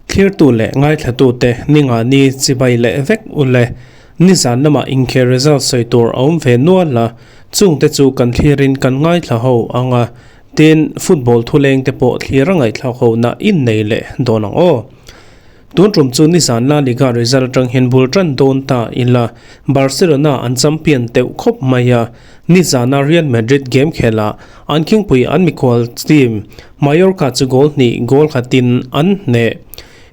Thlirtu leh ngaithlatute ninga ni chibai leh vek u le. Nizan lamah inkhel result sawi tur a awm ve nual a, chungte chu kan thlirin kan ngaithla ho ang a, tin football thuleng te pawh thlir a ngaihthlak ho na innei leh dawn ang aw. Tun tum chu nizan La Liga result atang hian bul tan dawn ta ila, Barcelona an champion teuh khawp mai a, nizana Real Madrid game khelah an khingpui an mikhual team Mallorca chu goal hnih goal khatin an hneh.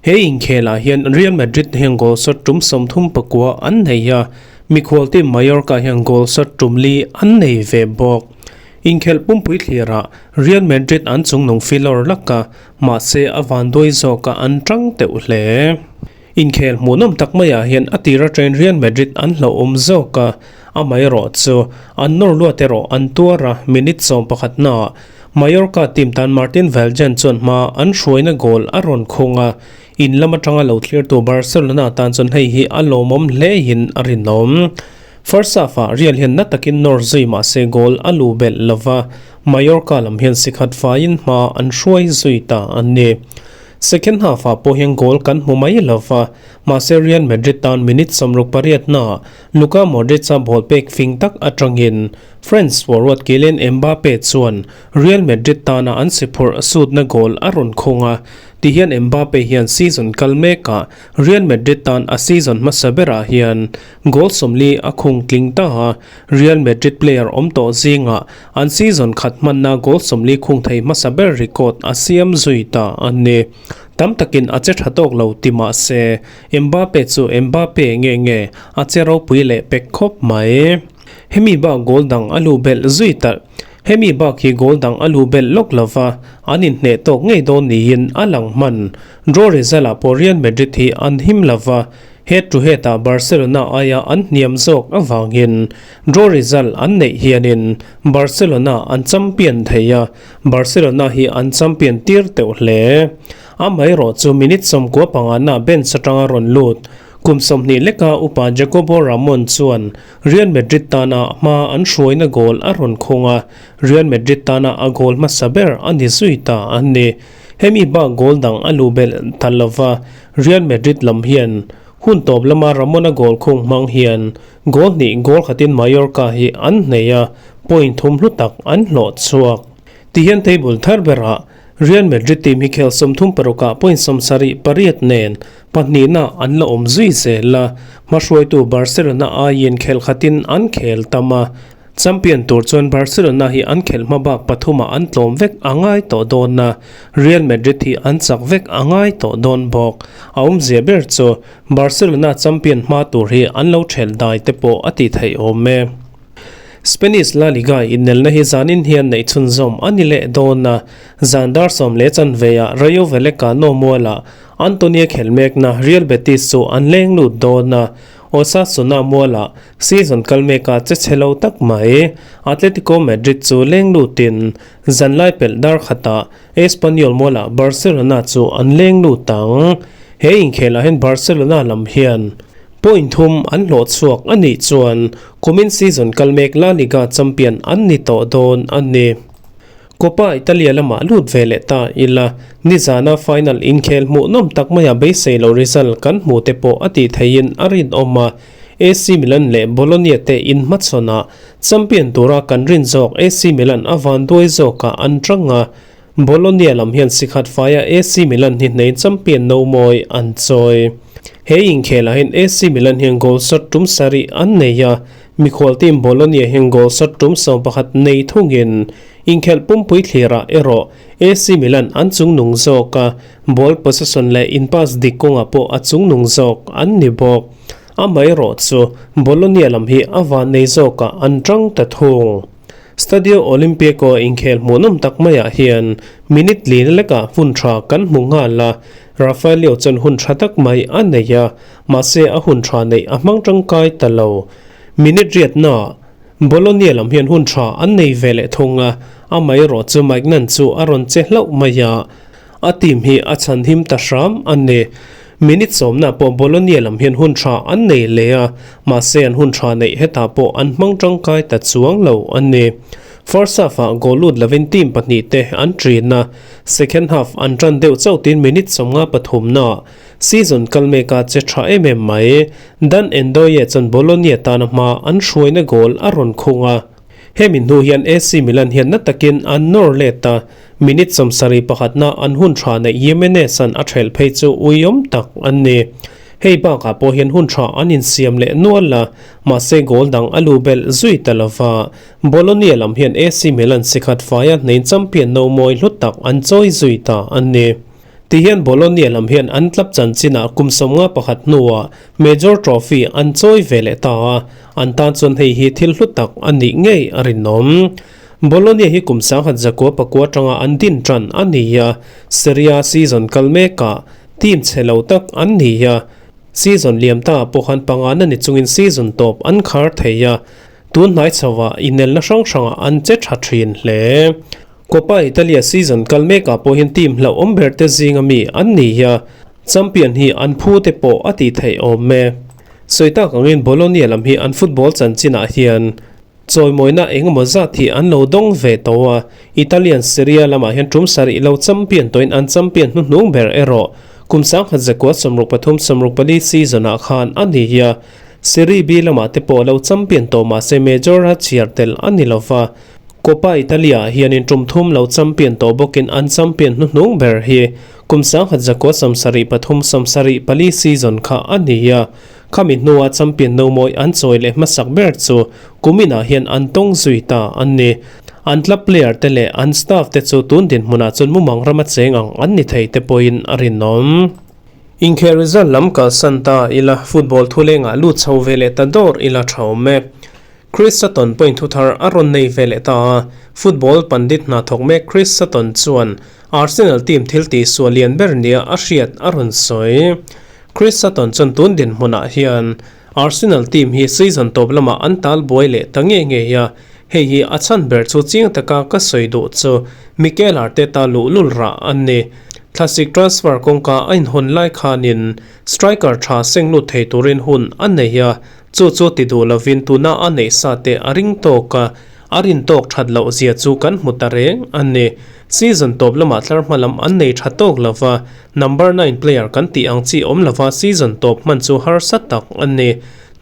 He inkhelah hian Real Madrid hian goal shot tum 39 an nei a, mikhual team Mallorca hian goal shot tum li an nei ve bawk. Inkhelh pumpui thlirah Real Madrid an chungnung filawr lak a, Mahse, a vanduai zawkah an tang teuh hle. Inkhel hmuhnawm tak maiah hian a tir atangin Real Madrid an hlauhawm zawk a, amaherawh chu an nawr luat erawh an tuar a, minute 11 naah Mallorca team tan Martin Valjent chuan hma an hruaina goal a rawn khung a, in lam atanga lo thlirtu Barcelona tan chuan hei hi a lawmawm hlein a rinawm. First half-ah Real hian na takin nawr zui mah se goal a lu belh lo va, Mallorca lam hian sikhat faiin hma an hruai zui ta a ni. Second half-ah pawh hian goal kan hmu mai lo va, mahse Real Madrid tan minute 68 naah Luka Modric-a ball pek fing tak atangin France forward Kylian Mbappe chuan Real Madrid tana an siphurh sutna goal a rawn khung a, tihian Mbappe hian season kal mekah Real Madrid tan a season hmasa berah hian Goal 40 a khung tling ta a, Real Madrid player awm tawh zingah an season khat hmanna goal 40 khung thei hmasa ber record a siam zui ta a ni. Tam takin a che tha tawk lo ti mah se, Mbappe chu Mbappe nge nge a che ropui leh pek khawp mai. Hemi bak goal dang a lu belh zui talh. Hemi bak hi goal dang a lu belh lawk lo va, an inhneh tawk ngei dawn niin a lang hman. Draw result ah pawh Real Madrid hi an him lo va, Head to head ah Barcelona aia an hniam zawk avangin draw result an neih hianin Barcelona an champion thei a, Barcelona hi an champion tir teuh hle. Amaherawh chu minute 95 na bench atanga rawn lut kum 20 leka upa Jacobo Ramon chuan Real Madrid tana hma an hruaina goal a rawn khung a, Real Madrid tana a goal hmasa ber a ni zui ta a ni. Hemi bak goal dang a luh belh ta lova, Real Madrid lam hian hun tawp lama Ramon-a goal khung hmang hian goal hnih goal khatin Mallorca hi an hnei a, point thum hlu tak an hlawh chhuak. Tihian table thar berah Real Madrid team hi khel 36 ah point 78 nen pahnihna an la awm zui zel a, hmahruaitu Barcelona aiin khel khatin an khel tam a. Champion tur chuan Barcelona hi an khelh hma bak pathumah an tlawm vek a ngai tawh dawn a, Real Madrid hi an chak vek a ngai tawh dawn bawk. A awmzia ber chu Barcelona champion hma tur hi an lo thelh dai te pawh a tih theih awm e. Spanish La Liga innelna hi zanin hian neih chhunzawm a ni leh dawn a, zan dar sawm leh chanveah Rayo Vallecano mualah Antonio khelh mekna Real Betis chu an leng lut dawn a, Osasuna mualah Season kal meka che chhe lo tak mai. Atletico Madrid chu leng lutin zanlai pelh dar khatah Espanyol mualah Barcelona chu an leng lut ang. He inkhelah hian Barcelona lam hian point thum an hlawh chhuak a nih chuan kumin season kal mek La Liga champion an ni tawh dawn a ni. Coppa Italia lamah lut ve leh ta ila, nizana final inkhel hmuhnawm tak maia beisei lo result kan hmuh te pawh a tih theihin a rinawm a. AC Milan leh Bologna te inhmachhawnah champion tura kan rin zawk AC Milan a vanduai zawkah an tang a, Bologna lam hian sikhat faia AC Milan hi hnei champion no mawi an chawi. He inkhelah hian AC Milan hian goal shot tum sarih an nei a, mikhual team Bologna hian goal shot tum 11 nei thungin inkhelh pumpui thlirah erawh AC Milan an chungnung zawk a, ball possession leh in pass dik kawngah pawh a chungnung zawk an ni bawk. Amaherawh chu Bologna lam hi a van nei zawkah an tang ta thung. Stadio Olimpico inkhel hmuhnawm tak maiah hian minute lina lekah hun tha kan hmu nghal a, Rafael Leao chuan hun tha tak mai a nei a, mahse a hun tha neih a hmang tangkai ta lo. Minute riatnaah Bologna lam hian hun tha an nei ve leh thung a, amaherawh chu Maignan chu a rawn che hlauh mai a. A team hi a chhan him ta hram a ni. Minute sawmna pawh Bologna lam hian hun tha an nei leh a, mahse an hun tha neih hetah pawh an hmang tangkai ta chuang lo a ni. First half-ah goal lut lovin team pahnihte an ṭin a, second half an ṭan deuh chauh tiin minute 53 naah season kal meka che ṭha em em mai. Dan Ndoye chuan Bologna tana hma an hruaina goal a rawn khung a. Hemi hnu hian AC Milan hian na takin an nawr let a, minute 71 na an hun tha neih Jimenez-a'n a thelh phei chu uiawm tak an ni. Hei bakah pawh hian hun tha an insiam leh nual a, mahse goal dang a lu belh zui ta lova. Bologna lam hian AC Milan sikhat faia hneiin champion no mawi hlu tak an chawi zui ta an ni. Tihian Bologna lam hian an club chanchinah kum 51 hnuah major trophy an chawi ve leh ta a, an tan chuan hei hi thil hlu tak a nih ngei a rinawm. Bologna hi kum 1909 atanga an din tan a ni a, Serie A season kal mekah team chhe lo tak an ni a, season liam ta pawh han pangana ni chungin season tawp an khar thei a, tun hnai chhoah inelna hrang hrangah an che tha thin hle. Coppa Italia season kal mekah pawh hian team hlauhawm ber te zinga mi an ni a, champion hi an phu te pawh a tih theih awm e. Sawi tak angin Bologna lam hi an football chanchinah hian chawimawina engemaw zat hi an lo dawng ve tawh a, Italian Serie A lamah hian tum sarih lo champion tawhin an champion hnuhnung ber erawh kum 1963 64 season-ah khan a ni a, Serie B lamah te pawh lo champion tawh mahse major a chhiar tel a ni lova. Coppa Italia hianin tum thum lo champion tawh bawkin an champion hnuhnung ber hi kum 1973 74 season kha a ni a, khami hnua champion no mawi an chawi leh hmasak ber chu kuminah hian an tawng zui ta an ni. An club player te leh an staff te chu tun dinhmunah chuan mumang rama cheng ang an ni thei te pawhin a rinawm. Inkhel result lam kalsan ta ila football thulengah lut chho ve leh ta dawr ila tha awm e. Chris Sutton point thu thar a rawn nei ve leh ta a, football pandit hna thawk mek Chris Sutton chuan Arsenal team thil tih sual lian ber nia a hriat a rawn sawi. Chris Sutton chuan tun dinhmunah hian Arsenal team hi season tawp lamah an tal buai leh ta nge nge a, hei hi a chhan ber chu chiang taka ka sawi duh chu Mikel Arteta luhlul rah an ni. Thlasik transfer kawngka a inhawn lai khanin striker tha seng lut thei turin hun a nei a, Chu chu ti duh lovin tuna a neih sa te a ring tawk a, a rin tawk that loh zia chu kan hmu ta reng a ni. Season tawp lamah tlar hma lam an nei tha tawk lova, number nine player kan tih ang chi awm lova season tawp hman chu harsa tak a ni.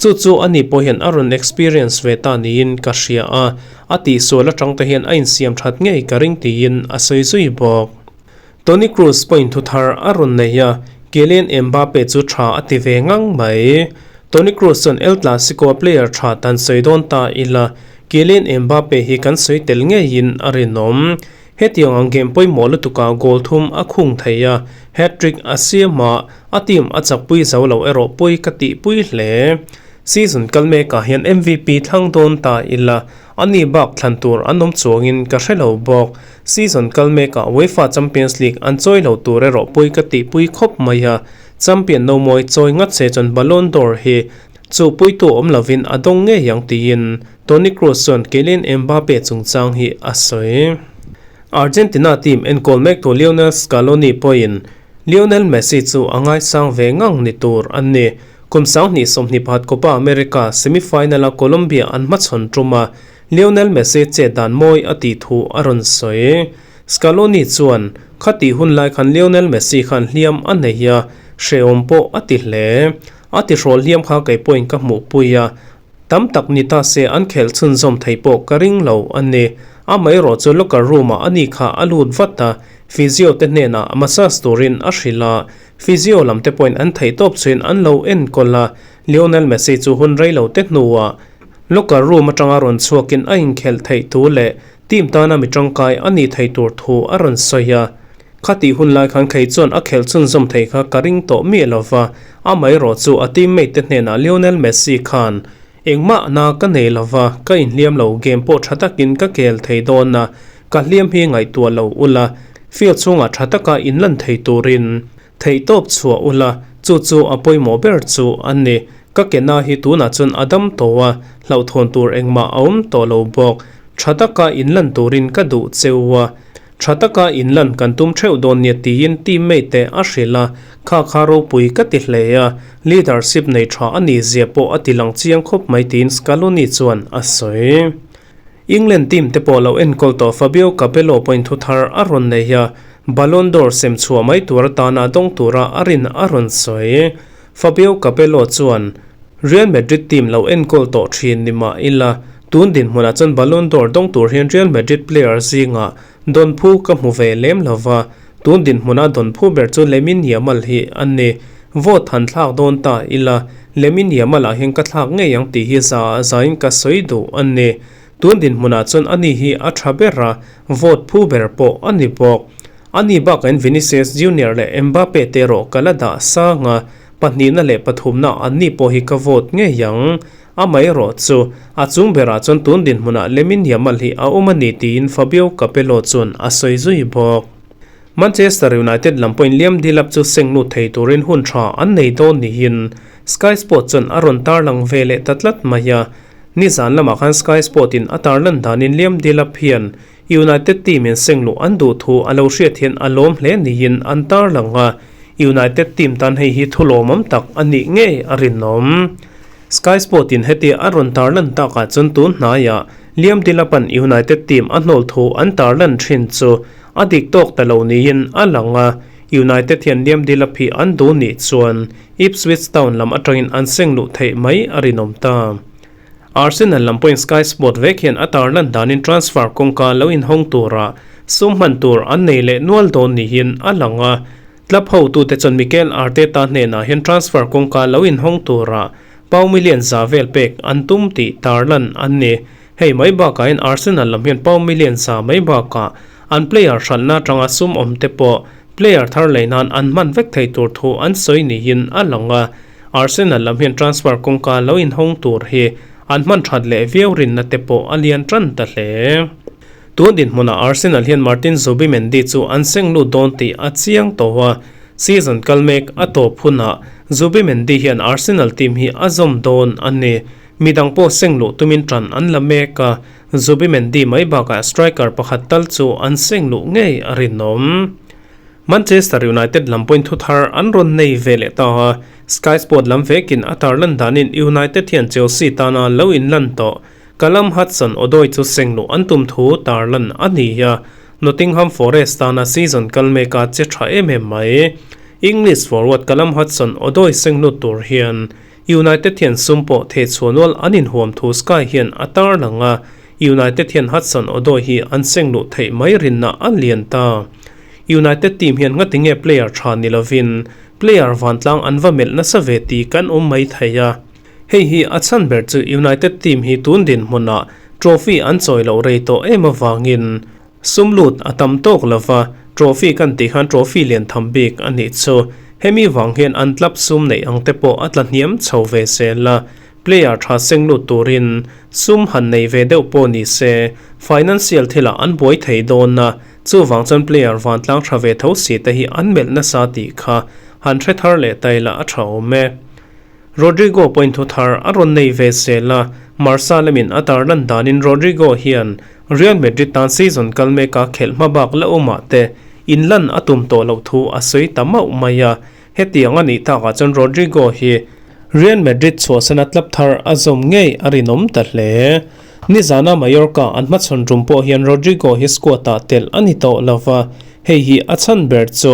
Chu chu ani pawh hian a rawn experience ve ta niin ka hria a, a tihsual atang te hian a insiam that ngei ka ring tiin a sawi zui bawk. Toni Kroos pawhin thu thar a rawn nei a, Kylian Mbappe chu tha a ti ve ngang mai. Toni Kroos chuan El Clasico-a player tha tan sawi dawn ta ila, Kylian Mbappe hi kan sawi tel ngeiin a rinawm. Hetiang ang game pawimawh lutukah goal thum a khung thei a, hat-trick a siam a, a team a chakpui zo lo erawh pawi ka tihpui hle. Season kal mekah hian MVP thlang dawn ta ila, Ani bak thlan tur an awm chuangin ka hre lo bawk. Season kal mekah UEFA Champions League an chawi lo tur erawh pui ka tihpui khawp mai a, champion no mawi chawi ngat se chuan Ballon d'Or hi chu puitu awm lovin a dawng ngei ang tiin Toni Kroos chuan Kylian Mbappe chungchang hi a sawi. Argentina team enkawl mektu Lionel Scaloni pawhin Lionel Messi chu a ngaisang ve ngang ni tur an ni. Kum 2021 Copa America semi-final-a Colombia an hmachhawn tum a, Lionel Messi chet dan mawi a tih thu a rawn sawi. Scaloni chuan, Khatih hun lai khan Lionel Messi khan hliam a nei a, hrehawm pawh a ti hle. A tihrawl hliam kha kei pawhin ka hmuhpui a, tam tak ni ta se an khelh chhunzawm thei pawh ka ring lo a ni. Amaherawh chu locker room-ah ani kha a lut vat a, physio te hnenah massage turin a hrilh a, Physio lam te pawhin an theih tawp chuin an lo enkawl a, Lionel Messi chu hun rei lo te hnuah locker room atanga rawn chhuakin a inkhelh theih thu leh team tana mi tangkai a nih theih tur thu a rawn sawi a. Khatih hun lai khan khei chuan a khelh chhunzawm thei kha ka ring tawh miah lova, amaherawh chu a teammate te hnenah Lionel Messi khan engmah na ka nei lova, ka inhliam lo game pawh tha takin ka kel thei dawn a, Ka hliam hi ngaihtuah lo ula, field chhungah tha taka inlan thei turin theihtawp chhuah ula, chu chu a pawimawh ber chu a ni. Ka ke na hi tunah chuan a dam tawh a, hlauhthawn tur engmah a awm tawh lo bawk. Tha taka inlan turin ka duh cheu a, tha taka inlan kan tum theuh dawn nia tiin teammate te a hrilh a, kha kha ropui ka ti hle a, leadership nei tha a nih zia pawh a ti lang chiang khawp mai tiin Scaloni chuan a sawi. England team te pawh lo enkawl tawh Fabio Capello pawhin thu thar a rawn nei a, Ballon d'Or sem chhuah mai tur atana dawng tura a rin a rawn sawi. Fabio Capello chuan, Real Madrid team lo enkawl tawh thin ni mah ila, tun dinhmunah chuan Ballon d'Or dawng tur hian Real Madrid player zingah dawn phu ka hmu ve lem lo va, tun dinhmuna dawn phu ber chu Lamine Yamal hi a ni. Vote han thlak dawn ta ila, Lamine Yamal-ah hian ka thlak ngei ang tih hi za zain ka sawi duh a ni. Tun dinhmunah chuan ani hi a tha ber a, vote phu ber pawh a ni bawk. Ani bakain Vinicius Junior leh Mbappe te erawh ka la dah sang a, pahnihna leh pathumna anni pawh hi ka vote ngei ang. Amaherawh chu, a chung berah chuan tun dinhmunah Lamine Yamal hi a awm a ni tiin Fabio Capello chuan a sawi zui bawk. Manchester United lam pawhin Liam Delap chu seng lut thei turin hun tha an nei dawn niin Sky Sports chuan a rawn tarlang ve leh ta tlat mai a. Nizan lamah khan Sky Sport in a tarlan danin Liam Delap hian United team in seng luh an duh thu a lo hriat hian a lawm hle niin an tarlang a, United team tan hei hi thu lawmawm tak a nih ngei a rinawm. Sky Sport in hetia a rawn tarlan takah chuan tun hnaiah Liam Delap-a'n United team a hnawl thu an tarlan thin chu a dik tawk ta lo niin a lang a, United hian Liam Delap hi an duh nih chuan Ipswich Town lam atangin an seng luh theih mai a rinawm ta. Arsenal lam pawhin Sky Sport vek hian a tarlan danin transfer kawngka lo inhawng tura sum hman tur an nei leh nual dawn niin a lang a. Club hotute chuan Mikel Arteta hnenah hian transfer kawngka lo inhawng tura pau million za vel pek an tum tih tarlan an ni. Hei mai bakahin Arsenal lam hian pau million za mai bakah an player hralhna atanga sum awm te pawh player thar lei nan an hman vek thei tur thu an sawi niin a lang a. Arsenal lam hian transfer kawngka lo inhawng tur hi an hman that leh viau rinna te pawh a lian tan ta hle. Tun dinhmunah Arsenal hian Martin Zubimendi chu an seng lut dawn tih a chiang tawh a, season kal mek a tawp hunah Zubimendi hian Arsenal team hi a zawm dawn a ni. Midang pawh seng luh tumin tan an la mek a, Zubimendi mai bakah striker pakhat tal chu an seng luh ngei a rinawm. Manchester United lam pawhin thu thar an rawn nei ve leh ta a, Sky Sport lam vekin a tarlan danin United hian Chelsea tana lo inlan tawh Callum Hudson-Odoi chu seng luh an tum thu tarlan a ni a, Nottingham Forest tana season kal meka che tha em em mai. English forward Callum Hudson-Odoi seng lut tur hian United hian sum pawh theh chhuah nual an inhuam thu Sky hian a tarlang a, United hian Hudson-Odoi hi an seng luh theih mai rinna a lian ta. United team hian ngatinge player tha ni lovin player vantlang an va melh nasa ve tih kan awm mai thei a. Hei hi a chhan ber chu United team hi tun dinhmunah trophy an chawi loh rei tawh em avangin sum lut a tam tawk lova, trophy kan tih khan trophy lian tham bik a nih chu. Hemi vang hian an club sum neih ang te pawh a tla hniam chho ve zel a, player tha seng lut turin sum han nei ve deuh pawh ni se financial thilah an buai thei dawn a, chuvang chuan player vantlang tha ve tho si te hi an melh nasa tih kha han hre thar leh ta ila a tha awm e. Rodrigo pawhin thu thar a rawn nei ve zel a, Marca lamin a tarlan danin Rodrigo hian Real Madrid tan season kal meka khelh hma bak la awmah te inlan a tum tawh loh thu a sawi ta mauh mai a, hetiang a nih takah chuan Rodrigo hi Real Madrid chhuahsana club thar a zawm ngei a rinawm ta hle. Nizana Mallorca an hmachhawn tum pawh hian Rodrigo hi squad-ah telh a ni tawh lo va, hei hi a chhan ber chu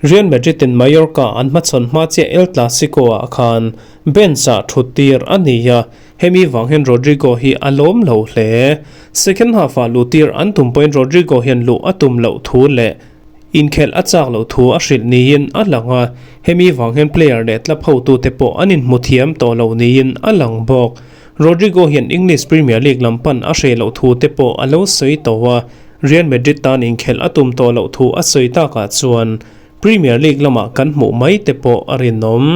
Real Madrid in Mallorca an hmachhawn hma chiah El Clasico ah khan bench ah thut tir a ni a, hemi vang hian Rodrigo hi a lawm lo hle. Second half ah luh tir an tum pawhin Rodrigo hian luh a tum loh thu leh inkhelh a chak loh thu a hrilh niin a lang a, hemi vang hian player leh club hotute pawh an inhmu thiam tawh lo niin a lang bawk. Rodrigo hian English Premier League lam pan a hreh loh thu te pawh a lo sawi tawh a, Real Madrid tan inkhelh a tum tawh loh thu a sawi takah chuan Premier League lamah kan hmuh mai te pawh a rinawm.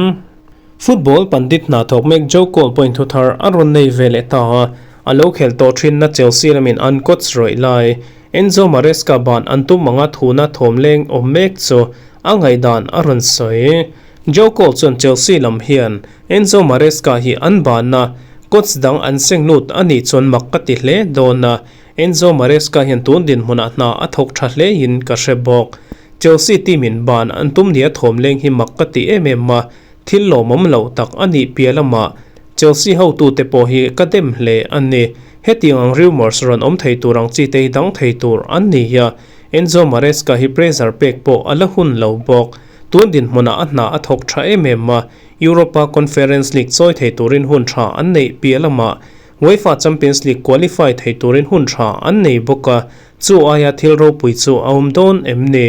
Football pandit hna thawk mek Joe Cole pawhin thu thar a rawn nei ve leh ta a, a lo khelh tawh thinna Chelsea lamin an coach rawih lai Enzo Maresca ban an tum anga thuna thawm leng awm mek chu a ngaihdan a rawn sawi. Joe Cole chuan Chelsea lam hian Enzo Maresca hi an banna coach dang an seng lut a nih chuan mak ka ti hle dawn a, Enzo Maresca hian tun dinhmunah hna a thawk tha hlein ka hre bawk. Chelsea team in ban an tum nia thawm leng hi mak ka ti em em a, thil lawmawm loh tak a nih piah lamah Chelsea hotute pawh hi ka dem hle a ni. Hetiang ang rumours rawn awm thei tur ang chi te hi dang thei tur an ni a, Enzo Maresca hi pressure pek pawh a la hun lo bawk. Tun dinhmunah a hna a thawk tha em em a, Europa Conference League chawi thei turin hun tha an neih piah lamah UEFA Champions League qualify thei turin hun tha an nei bawk a, chu aia thil ropui chu a awm dawn em ni?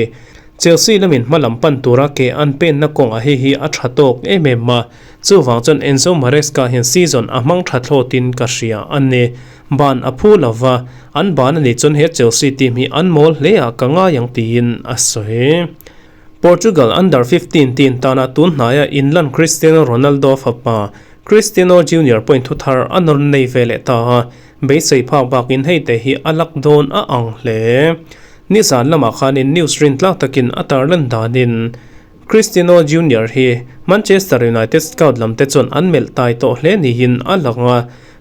Chelsea lamin hma lam pan tura ke an penna kawngah hei hi a tha tawk em em a, chuvang chuan Enzo Maresca hian season a hmang tha thlawtin ka hria a ni. Ban a phu lo va, an ban a nih chuan he Chelsea team hi an mawl hle ah ka ngai ang tiin a sawi. Portugal Under 15 team tana tun hnaia inlan Cristiano Ronaldo fapa Cristiano Junior pawhin thu thar a nawr nei ve leh ta a, beisei phak bakin hei te hi a lak dawn a ang hle. Nizan lamah khanin news rintlak takin a tarlan danin Cristiano Junior hi Manchester United scout lam te chuan an melh tai tawh hle niin a lang a,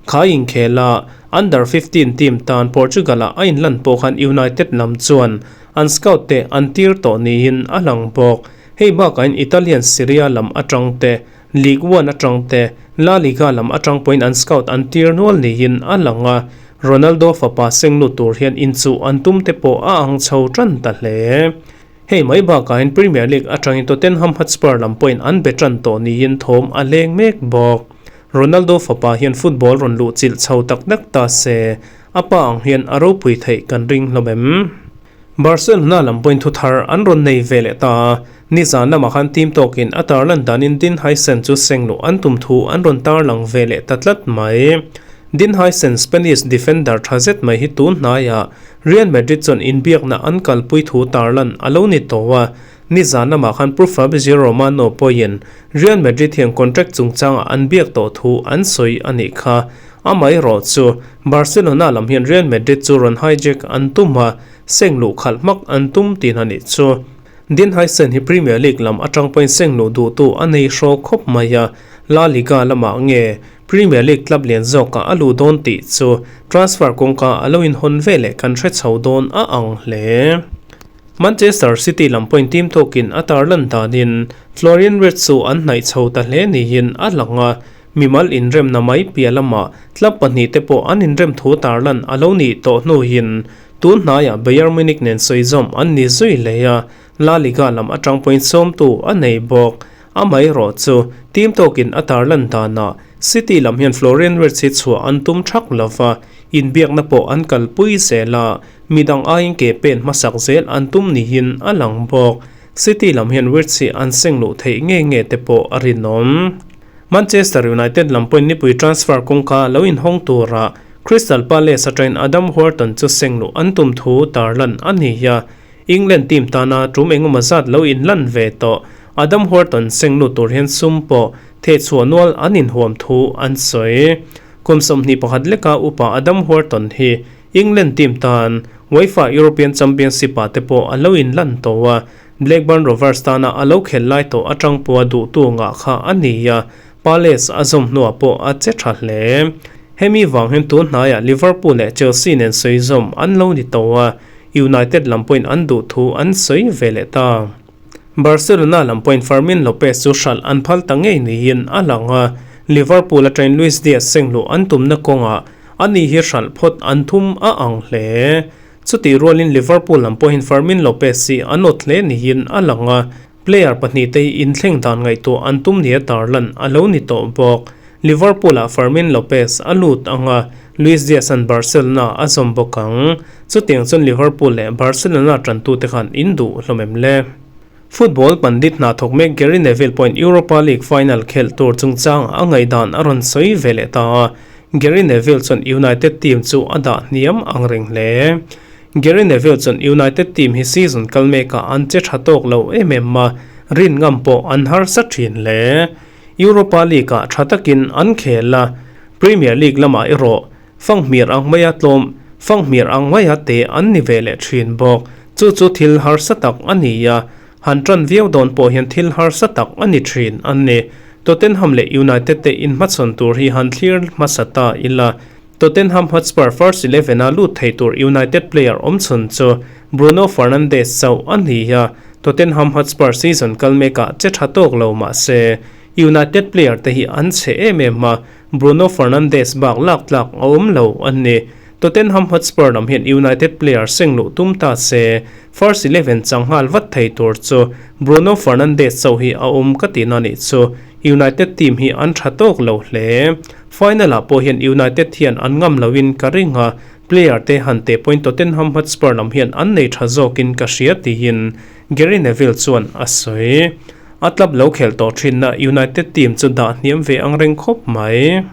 kha inkhela Under 15 team tan Portugal-ah a inlan pawh khan United lam chuan an scout te an tir tawh niin a lang bawk. Hei bakahin Italian Serie A lam atang te League One atang te, La Liga lam atang pawhin an scout an tir nual niin a lang a, Ronaldo fapa seng lut tur hian inchuh an tum te pawh a ang chho tan ta hle. Hei mai bakah hian Premier League atangin Tottenham Hotspur lam pawhin an be tan tawh niin thawm a leng mek bawk. Ronaldo fapa hian football rawn luh chilh chho tak tak ta se, a pa ang hian a ropui theih kan ring hlawm em? Barcelona lam pawhin thu thar an rawn nei ve leh ta a, nizan lamah khan team tawkin a tarlan danin Dean Huijsen chu seng luh an tum thu an rawn tarlang ve leh ta tlat mai. Dean Huijsen Spanish defender tha zet mai hi tun hnaiah Real Madrid chuan inbiakna an kalpui thu tarlan a lo ni tawh a, nizan lamah khan Pu Fabrizio Romano pawhin Real Madrid hian contract chungchangah an biak tawh thu an sawi a nih kha. Amaherawh chu, Barcelona lam hian Real Madrid chu rawn hijack an tum a, seng luh khalh hmak an tum tih a nih chu. Dean Huijsen hi Premier League lam atang pawhin seng luh duhtu a nei hraw khawp mai a, La Liga lamah nge Premier League club lian zawkah a luh dawn tih chu transfer kawngka a lo inhawn veleh kan hre chho dawn a ang hle. Manchester City lam pawhin team tawkin a tarlan danin Florian Wirtz chu an hnaih chho ta hle niin a lang a, Mimal inremna mai piah lamah club pahnihte pawh an inrem thu tarlan a lo nih tawh hnuin tun hnaiah Bayern Munich nen sawizawm an ni zui leh a, La Liga lam atang pawhin sawmtu a nei bawk. Amaherawh chu team tawkin a tarlan danah City lam hian Florian Wirtz hi chhuah an tum thak lova, inbiakna pawh an kalpui zel a, midang aiin ke pen hmasak zel an tum niin a lang bawk. City lam hian Wirtz hi an seng luh theih nge nge te pawh a rinawm. Manchester United lam pawhin nipui transfer kawngka lo inhawng tura Crystal Palace atangin Adam Wharton chu seng luh an tum thu tarlan a ni a. England team tana tum engemaw zat lo inlan ve tawh Adam Wharton seng lut tur hian sum pawh thehchhuah nual an inhuam thu an sawi. Kum 21 leka upa Adam Wharton hi England team tan UEFA European Championship ah te pawh a lo inlan tawh a. Blackburn Rovers tana a lo khelh lai tawh atang pawha duhtu ngah kha a ni a, Palace a zawm hnuah pawh a che tha hle. Hemi vang hian tun hnaiah Liverpool leh Chelsea nen sawi zawm an lo ni tawh a, United lam pawhin an duh thu an sawi ve leh ta. Barcelona lam pawhin Fermin Lopez chu hralh an phal ta ngei niin a lang a, Liverpool atangin Luis Diaz sengluh an tumna kawngah ani hi hralh phawt an thum a ang hle. Chutih rualin Liverpool lam pawhin Fermin Lopez hi an awt hle niin a lang a, player pahnihte hi inthleng dan ngaihtuah an tum nia tarlan a lo ni tawh bawk. Liverpool-ah Fermin Lopez a lut ang a, Luis Diaz-a'n Barcelona a zawm bawk ang. Chutiang chuan Liverpool leh Barcelona tantute khan in duh hlawm em le? Football pandit hna thawk mek Gary Neville pawhin Europa League final khelh tur chungchang a ngaihdan a rawn sawi ve leh ta a, Gary Neville chuan United team chu a dah hniam ang reng hle. Gary Neville chuan United team hi season kal mekah an che tha tawk lo em em a, rin ngam pawh an harsa thin hle. Europa League-ah tha takin an khel a, Premier League lamah erawh fanghmir ang maia tlawm, fanghmir ang maia te an ni ve leh thin bawk. Chu chu thil harsa tak a ni a, Han tan viau dawn pawh hian thil harsa tak a ni thin an ni. Tottenham leh United te inhmachhawn tur hi han thlir hmasa ta ila. Tottenham Hotspur first eleven a lut thei tur United player awmchhun chu Bruno Fernandes chauh a ni a, Tottenham Hotspur season kal mekah che tha tawk lo mah se United player te hi an chhe em em a, Bruno Fernandes bak lak tlak a awm lo a ni. Tottenham Hotspur lam hian United player seng luh tum ta se, first 11 chang nghal vat thei tur chu Bruno Fernandes chauh hi a awm ka tihna nih chu. United team hi an tha tawk lo hle. Final ah pawh hian United hian an ngam loin ka ring a, player te han teh pawhin Tottenham Hotspur lam hian an nei tha zawkin ka hria tiin Gary Neville chuan a sawi. A club lo khelh tawh thinna United team chu dah hniam ve ang reng khawp mai.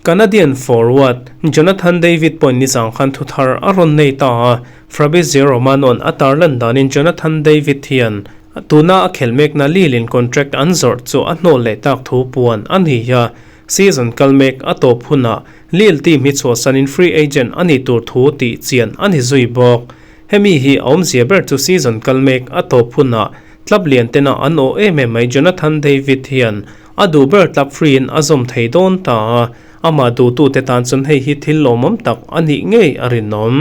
Canadian forward Jonathan David pawhin nizang khan thu thar a rawn nei ta a, Fabrizio Romano-a'n a tarlan danin Jonathan David hian tuna a khelh mekna Lille-in contract an zawrh chu a hnawl leh tak thu puan a ni a, season kal mek a tawp hunah Lille team hi chhuahsanin free agent a nih tur thu tih chian a ni zui bawk. Hemi hi a awmzia ber chu season kal mek a tawp hunah club lian tena an awh em em mai Jonathan David hian a duh ber club free in a zawm thei dawn ta a, amah duhtute tan chuan hei hi thil lawmawm tak a nih ngei a rinawm.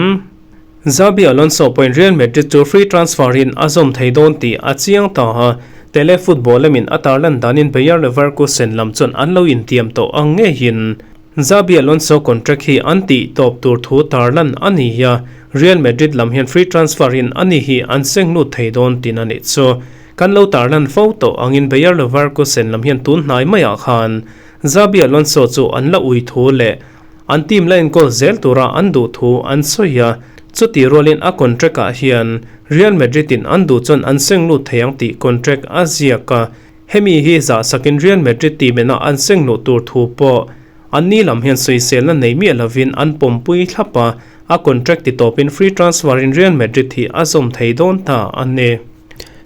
Xabi Alonso pawhin Real Madrid chu free transfer in a zawm thei dawn tih a chiang ta a, Tele Football lamin a tarlan danin Bayer Leverkusen lam chuan an lo intiam tawh ang ngeiin Xabi Alonso contract hi an tih tawp tur thu tarlan a ni a, Real Madrid lam hian free transfer in ani hi an seng lut thei dawn tin a nih chu. Kan lo tarlan fo tawh angin Bayer Leverkusen lam hian tun hnai maiah khan Xabi Alonso chu an la ui thu leh an team la enkawl zel tura an duh thu an sawi a, chutih rualin a contract ah hian Real Madrid in an duh chuan an seng lut thei ang tih contract a ziak a. Hemi hi zahsakin Real Madrid team ina an seng luh tur thu pawh an ni lam hian sawiselna nei miah lovin an pawmpui thlap a, a contract ti tawpin free transfer in Real Madrid hi a zawm thei dawn ta a ni.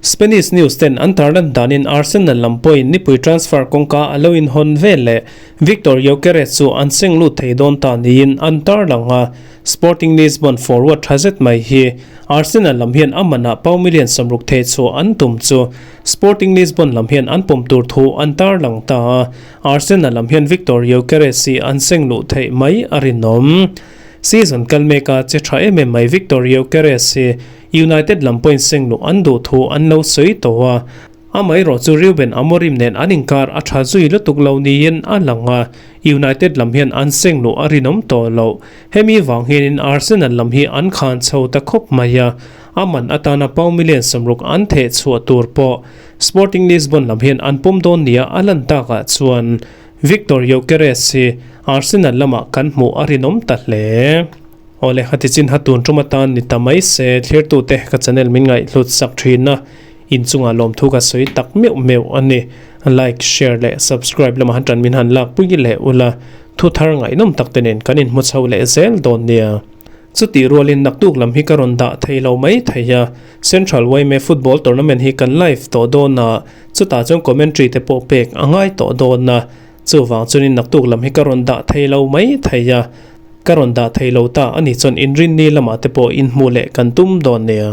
Spanish news ten an tarlan danin Arsenal lam pawhin nipui transfer kawngka a lo inhawn vel leh Viktor Gyokeres chu an seng lut thei dawn ta niin an tarlang a, Sporting Lisbon forward tha zet mai hi Arsenal lam hian a manah pau million 60 thei chhuah an tum chu Sporting Lisbon lam hian an pawm tur thu an tarlang ta a, Arsenal lam hian Viktor Gyokeres hi an seng luh theih mai a rinawm. Season kal meka che tha em em mai Viktor Gyokeres hi United lam pawhin seng luh an duh thu an lo sawi tawh a, amaherawh chu Ruben Amorim nen an inkar a tha zui lutuk lo niin a lang a, United lam hian an seng luh a rinawm tawh loh. Hemi vang hianin Arsenal lam hi an khan chho ta khawp mai a, a man atana pau million 60 an theh chhuah tur pawh Sporting Lisbon lam hian an pawm dawn nia a lan takah chuan Viktor Gyokeres hi Arsenal lamah kan hmuh a rinawm ta hle. Awle, hati chin ha tun tum atan ni ta mai se, thlirtute ka channel min ngaihhlut sak thin a, inchungah lawmthu ka sawi tak meuh meuh a ni. Like, share leh subscribe lamah han tan min han lak pui leh ula, thu thar ngaihnawm tak te nen kan inhmu chho leh zel dawn nia. Chutih rualin naktuk lam hi ka rawn dah thei lo mai thei a, Central yma Football Tournament hi kan live tawh dawn a, chutah chuan commentary te pawh pek a ngai tawh dawn a, chuvang chuanin naktuk lam hi ka rawn dah thei lo mai thei a, ka rawn dah thei lo ta a nih chuan inrinni lamah te pawh inhmuh leh kan tum dawn nia.